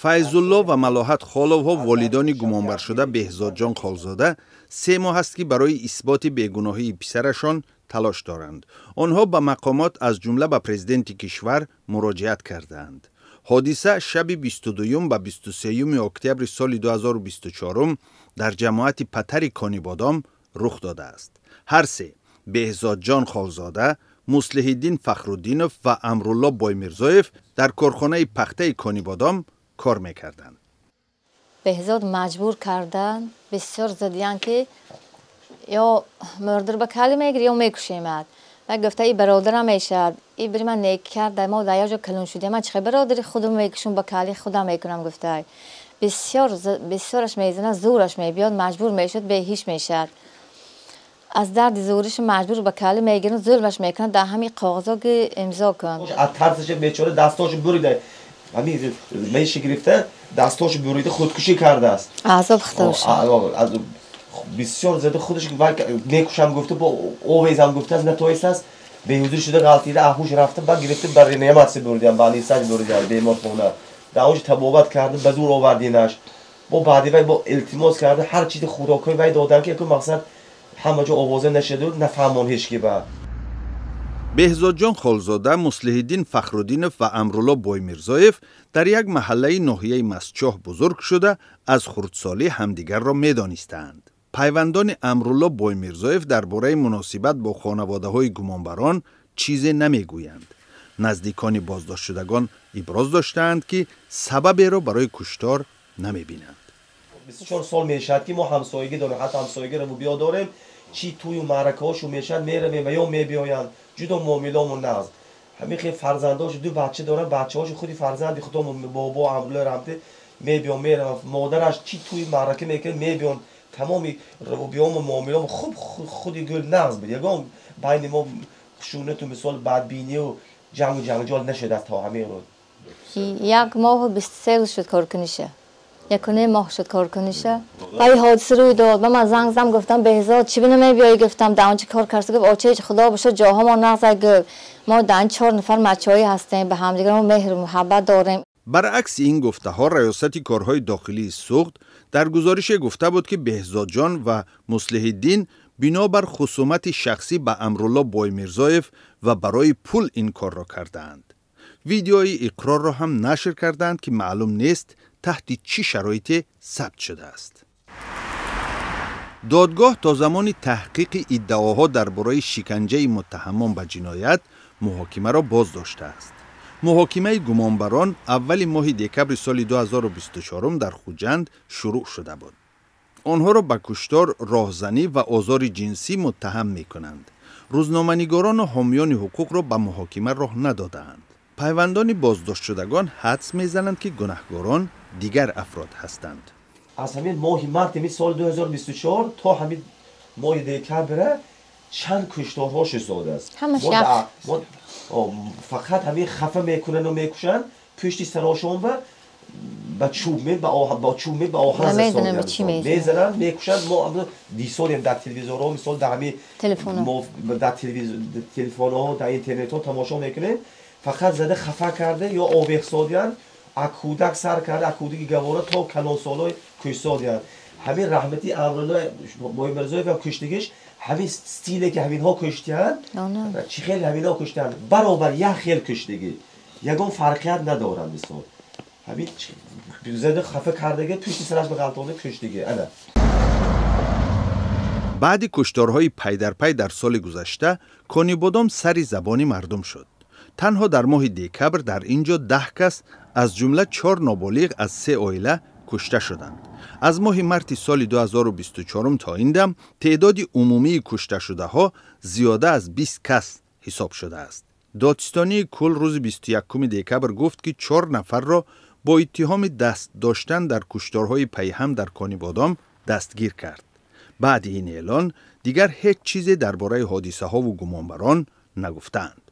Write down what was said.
Файзулло ва Малоҳат Холовҳо, волидони гумонбаршуда Беҳзодҷон Холзода, 3 моҳ аст, ки барои исботи бегуноҳии писарашон талош доранд. Онҳо ба мақомот, аз ҷумла ба президенти кишвар муроҷиат кардаанд. Ҳодиса шаби 22 ба 23 октябри соли 2024 дар ҷамоати Патари Конибодом рух додааст. Ҳар се, Беҳзодҷон Холзода, Муслиҳиддин Фахруддинов ва Амрулло Боймирзоев, дар корхонаи пахтаи Конибодом кор мекарданд. Беҳзод маҷбур кардан, бисёр задиян, ки ё мурдир ба кали мегири, ё мекушемад. Ва гуфта, и бародарам мешавад, и бири ман нек карда, мо дар як ҷо калон шудем, ман чихел бародари худам мекушум, ба кали худам мекунам, гуфта. Бисёр бисёраш мезанад, зӯраш мебиёд, маҷбур мешуд, беҳиш мешавад. Аз дарди зӯриш маҷбур ба кали мегиранд, зулмаш мекунанд, дар ҳамин коғазо ки имзо кун. Аз тарсаш бечора дастошо бурида, ҳамин меши гирифта, дастошо бурида, худкушӣ кардааст. Азоб худош. Бисёр зада худаш, мекушам гуфта, бо овезам гуфтааст, натоистааст, беҳузур шуда, ғалтида, аҳуш рафта, ба гирифта, ба реаниматсия бурдиям, ба Нисаҷ бурдиям, беморхона. Дар онҷо табобат карда, ба зур овардинаш. Бо баъди вай бо илтимос карда, ҳар чизи хӯрокҳои вай додам, ки яку мақсад ҳама ҷо овоза нашаду нафаҳмон ҳеч ки ба. Беҳзодҷон Холзода, Муслиҳиддин Фахруддинов ва Амрулло Боймирзоев дар як маҳаллаи ноҳияи Мастчоҳ бузург шуда, аз хурдсолӣ ҳамдигарро медонистаанд. Пайвандони Амрулло Боймирзоев дар бораи муносибат бо хонаводаҳои гумонбарон чизе намегӯянд. Наздикони боздоштшудагон иброз доштаанд, ки сабаберо барои куштор намебинанд. 24 сол мешавад, ки мо ҳамсоягӣ дорем, ҳатто ҳамсоягиро биё дорем, чӣ тӯю маъракаҳошо мешавад, меравем ва ё мебиёянд, ҷудо муомилаомон нағз. Ҳамин хел фарзандошо, ду бача дорам, бачаҳошо худи фарзанди худо, бобо Амрулло рамте мебиён, меравам, модараш чӣ тӯи маърака мекунад, мебиён, тамоми равобиёму муомилаом хуб, худи гул нағз буд. Ягон байни мо хушунату, мисол, бадбинию ҷангу ҷанҷол нашудааст то ҳамин рӯз. 1 моҳу 23 рӯз шуд коркуниша, 1.5 моҳ шуд коркуниша. Вали ҳодиса рӯй дод, ба ман занг зам, гуфтам: «Беҳзод, чӣ бина мебиёӣ?» Гуфтам: «Дар онҷо кор кард?» Гуфт: «Оча, худо бошад, ҷоҳамо нағза.» Гуфт: «Мо дар ин чор нафар мачоӣ ҳастем, ба ҳамдигар мо меҳру муҳаббат дорем.» Баръакси ин гуфтаҳо, Раёсати корҳои дохилии Суғд дар гузорише гуфта буд, ки Беҳзодҷон ва Муслиҳиддин бинобар хусумати шахсӣ ба Амрулло Боймирзоев ва барои пул ин корро кардаанд. Видеои иқрорро ҳам нашр кардаанд, ки маълум нест, таҳти чӣ шароите сабт шудааст. Додгоҳ то замони таҳқиқи иддаоҳо дар бораи шиканҷаи муттаҳамон ба ҷиноят муҳокимаро боз доштааст. Муҳокимаи гумонбарон аввали моҳи декабри соли 2024 дар Хуҷанд шурӯъ шуда буд. Онҳоро ба куштор, роҳзанӣ ва озори ҷинсӣ муттаҳам мекунанд. Рӯзноманигорону ҳомиёни ҳуқуқро ба муҳокима роҳ надодаанд. Пайвандони боздоштшудагон ҳадс мезананд, ки гунаҳгорон дигар афрод ҳастанд. Аз ҳамин моҳи марти ҳамин соли 2024 то ҳамин моҳи декабра чанд кушторҳо шудааст. Фақат ҳамин хафа мекунану мекушанд, пушти сарошон ба чӯб, ба чӯб, ба оҳан мезананд, мекушанд. Мо дисолем дар телевизорҳо, мисол, дар ҳамин дар телефонҳо, дар интернетҳо тамошо мекунем, фақат зада хафа карда ё овехсодиянд, аз кӯдак сар карда, аз кӯдаки гавора то калонсолои кушсодиянд. Ҳамин раҳмати Амрулло Боймирзоевам куштагиш ҳамин стиле, ки ҳаминҳо куштиянд, чӣ хел ҳаминҳо куштиянд, баробар як хел куштагӣ, ягон фарқият надоранд. Мисол, ҳамин зада хафа кардаги, пушти сараш ба ғалтонда куштагӣ ана. Баъди кушторҳои пайдарпай дар соли гузашта Конибодом сари забони мардум шуд. Танҳо дар моҳи декабр дар ин ҷо 10 кас, аз ҷумла чор ноболиғ аз се оила, кушта шуданд. Аз моҳи марти соли 2024 то ин дам теъдоди умумии кушташудаҳо зиёда аз 20 кас ҳисоб шудааст. Додситонии кул рӯзи 21 декабр гуфт, ки чор нафарро бо иттиҳоми даст доштан дар кушторҳои пайҳам дар Конибодом дастгир кард. Баъди ин эълон дигар ҳеҷ чизе дар бораи ҳодисаҳову гумонбарон нагуфтаанд.